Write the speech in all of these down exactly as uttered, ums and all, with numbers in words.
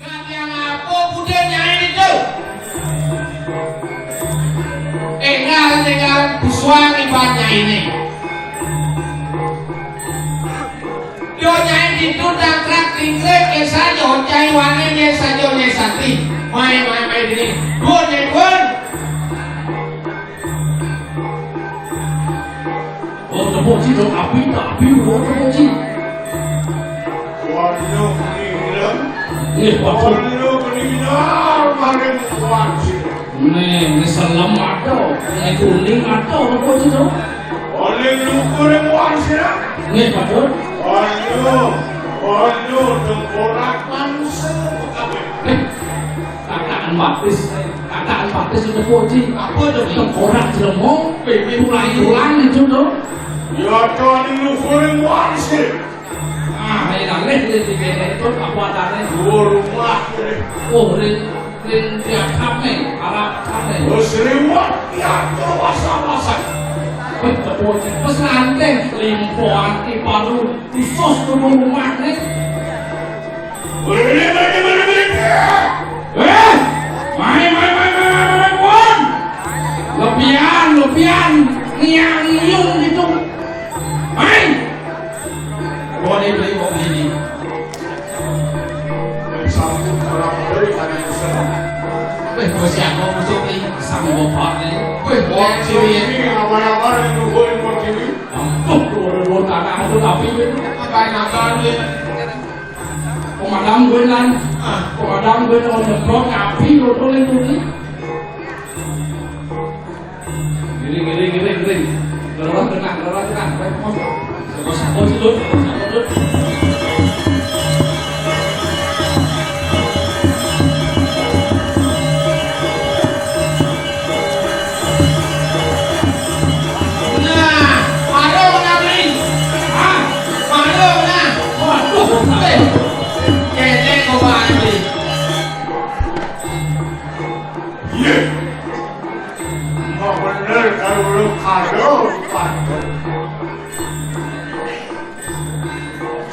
Kadang apa budi nyai itu? Énggal-énggal busuang iban nyainé. Yo nyai ditu dangkrak dingkrik, ya saja, cai wani, ya saja, ya sati. Mai, mai, mai dini. Dun, ya, dun. Oh, tepuk cik, dong. Api, tak api, oh, tepuk cik. Waduh, ini bilang. Nggih, Pak Dun. Waduh, ini bilang, makin kuat sih. Nih, ini selem ada, ini kuning ada, tepuk cik, dong. Oleh lukur yang kuat sih, ya. Nggih, Pak Dun. Waduh, waduh, tengkorak manusia, kabeh. Eh, Kakaan batis, kakaan batis itu puji. Apa itu? Tengkorak jelema, tulang-tulang itu tuh. Ya, cari luhur yang waris. Ah, ini alih di tiga itu apa adanya? Dua rumah ini. Oh, rin, rin tiap kami, alat kami. Oh, seriwat, ya, terwasa-wasa. Wih, kepuji. Pesan teh, limpoan, ipalu. Khusus tubuh umat nih. Beri, beri, beri, beri. Eh, mai, mai, mai, mai, mai, mai, Wan. Lebihan, lebihan. Ngiang ngiung gitu. Mai. Boleh beli mobil ini. Sambut orang beri tadi. Eh, masih aku masuk nih sama bapak nih. Wih, Wong Ciwi ini apa-apa yang nungguin Wong Ciwi. Ampun, dua ribu tanah itu tapi itu ngapain nakal nih? Pemadam gue nan, ah, pemadam gue nan nyebrot api lo tuh itu nih. Giring, giring, giring, giring. Dorong tenang, dorong tenang. Baik, Mas. Siapa, siapa sih, Dut? Siapa, Dut? Nah, aduh, Nabi. Ah, aduh, nah. Waduh, eh. Kecek kok, Pak Nabi. Iya. Mau bener kalau lu kado, Pak.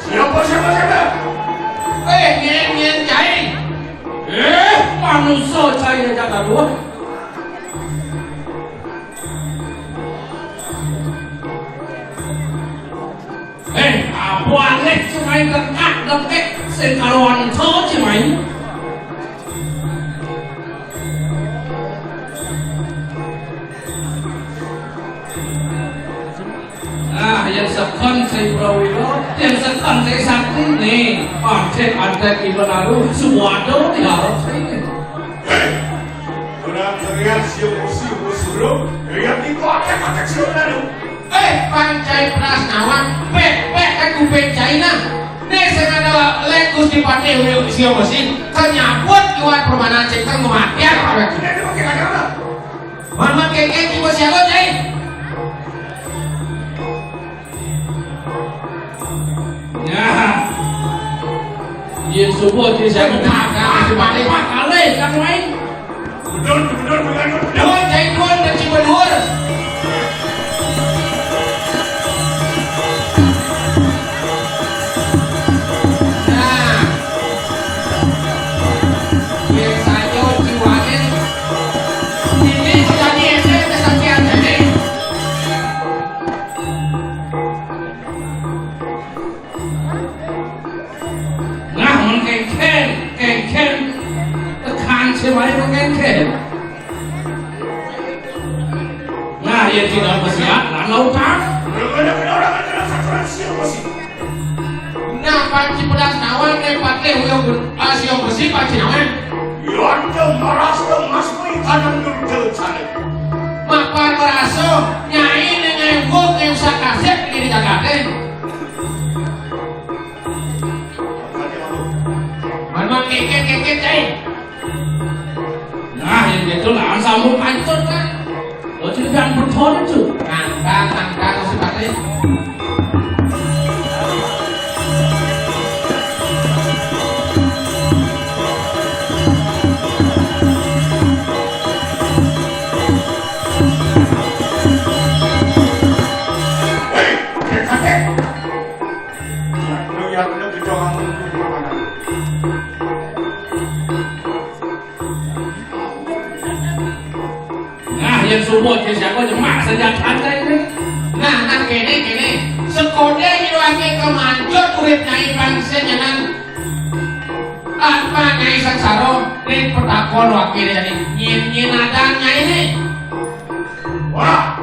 Siapa, siapa, siapa? Eh, nyen, nyen, cai. Eh, manusia cai aja tak dua. Eh, apa aneh cemai kekak dengkek sing karuan to cemai. Nah, yang sekon saya Prawiro, yang sekon saya Sakti nih, pancet antek ibu naru, suwado diharap saya. Udah terlihat siap musuh musuh, lihat itu antek antek siap naru. Eh, pancai peras nawang, pek, pek, kan kuping China. Nih, sing ada lek Gusti Patih Uyo Sio Mesin, kan nyabut iwan permainan cengkang kematian, Pak Bagi. Ini pakai kacamata. Mama kengkeng tiba siapa, Cai? Ya. Iya, subuh, di sana. Nah, nah, si Patih, Pak, kalah, kan main. Betul, betul, betul, betul. Dua, cai dua, dan si Benhur. Nah. Biasanya jiwain. Ini jadi S M kesakitan ini. Nah, yén Cina Persia, lan lautan. Nah, panci pedas nawan, eh, patih uyung, ah, siung besi, panci nawan. Yonte marasa mas kuwi kanang dulce jane. Mapan marasa, Nyai ning ewo ning sakasih ning jagate. Memang keket-keket, Cai. Nah, yang gitu lah, sambung hancur kan. Lo jadi jangan berdoa tuh. Nangkang, nangkang, si Patri. Hei, keket. Yatna, yatna, kita nganggo. Nah, yang subuh ke siapa jemak senjata ini? Nah, nah, kene, kene. Sekode nyuwake kemancut urip Nyai bangsa nyanan. Apa Nyai sengsara, ning petakon wakil ini. Nyin, nyin adan Nyai ini. Wah.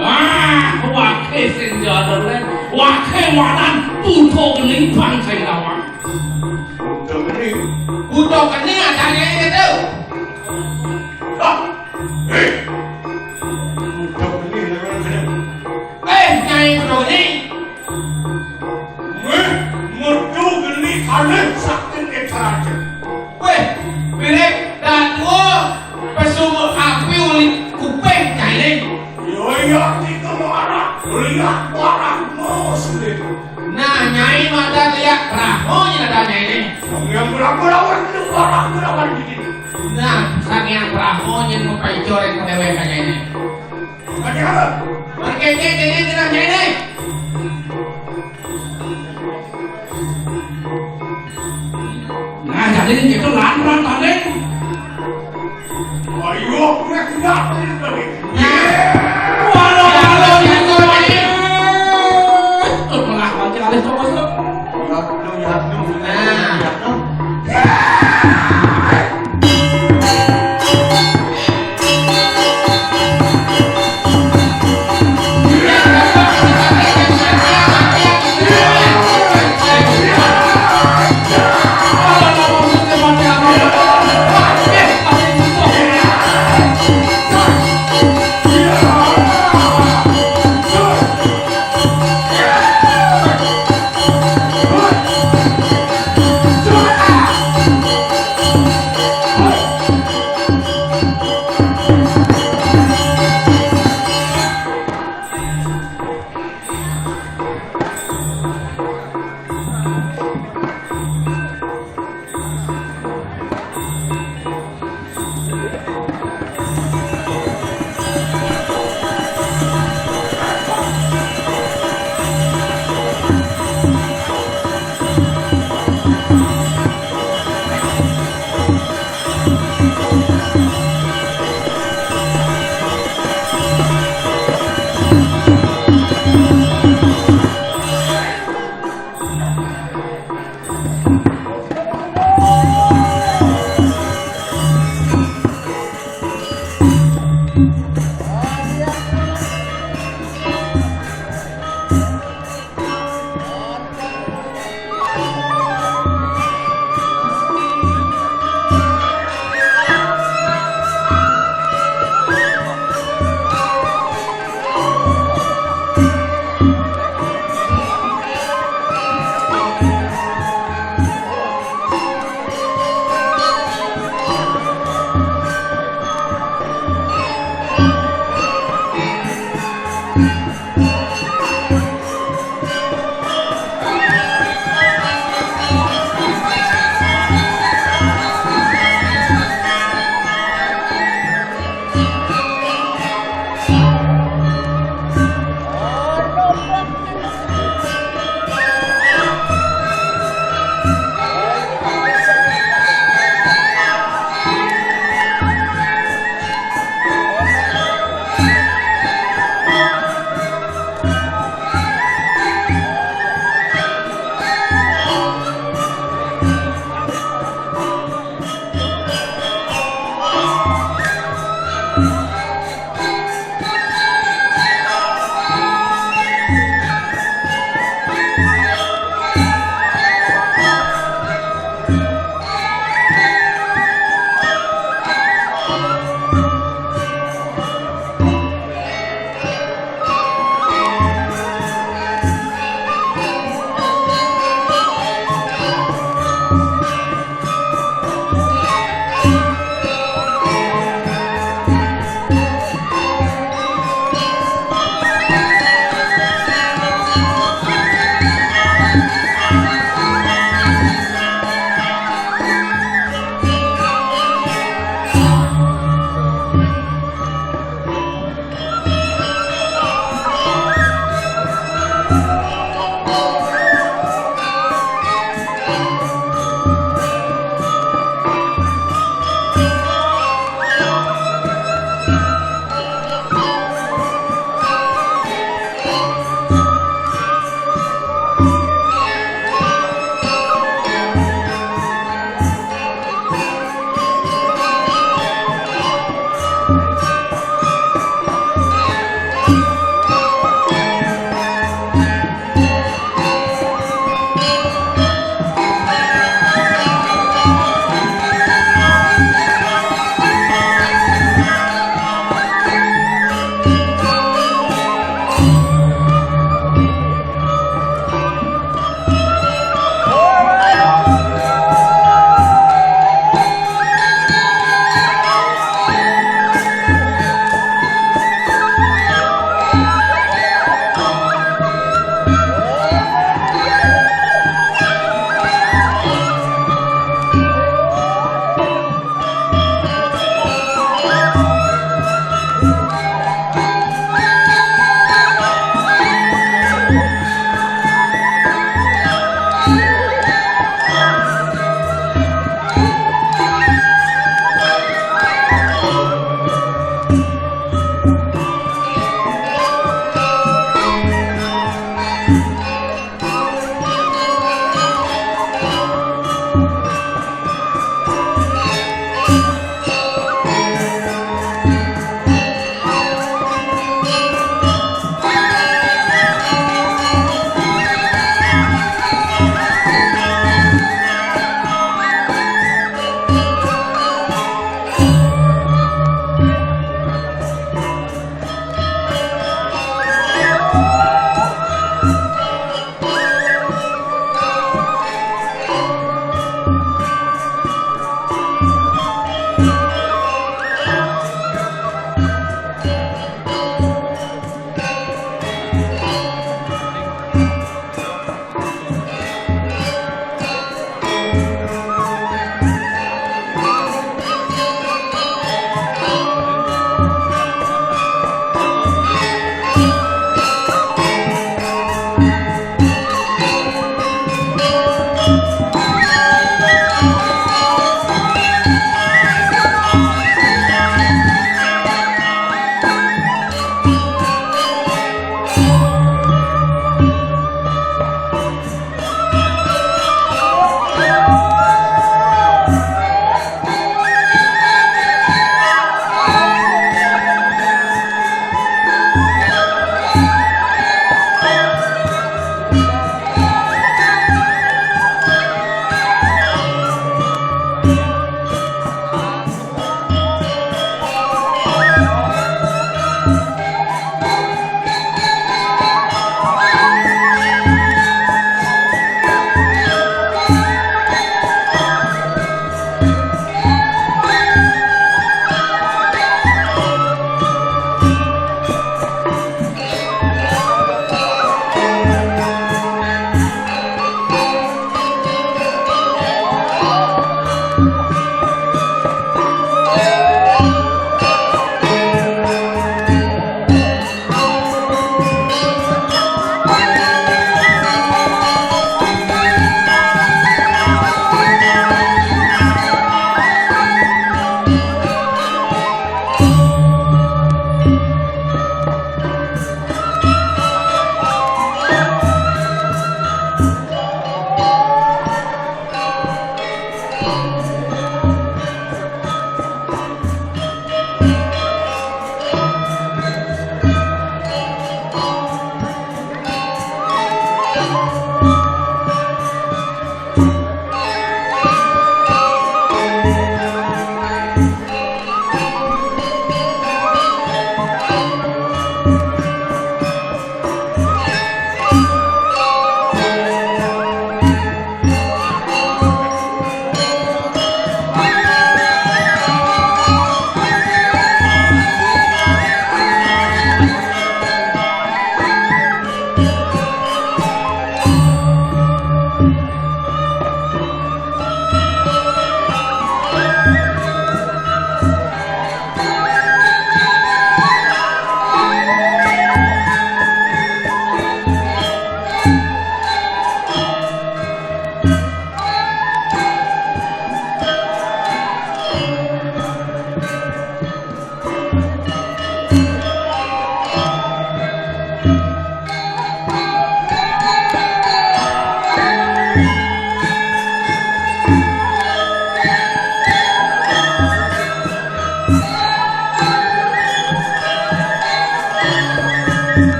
Wah, wakil sing jadone. Wakil wanan buta geni bang sing lawan. Buta geni. Buta geni adane itu. Ah, eh. Buta geni, lewat geni. Eh, Nyai buta geni. Wéh, metu geni kalih saking Netraja. Wéh, mirip datuwa pesu api uli kuping Nyai. Yo, iya, iki marah, liak parah musuh. Nah, Nyai madan liak Brahma, Nyai madan Nyai. Yang berapa lawan itu parah, berapa di sini? Nah, sang yang Brahma, Nyai mau pecor yang kedewek Nyai. Bagaimana? Markete, kene, kene, kene. Nah, jadi gitu lan, lan, tanding. Ayo, gue tidak tadi. Nah. Walau, walau, ya, tuh, ayo. Tuh, malah, makin alih, coba, tuh. Ya, lu, ya, lu. Nah. Ya, lu.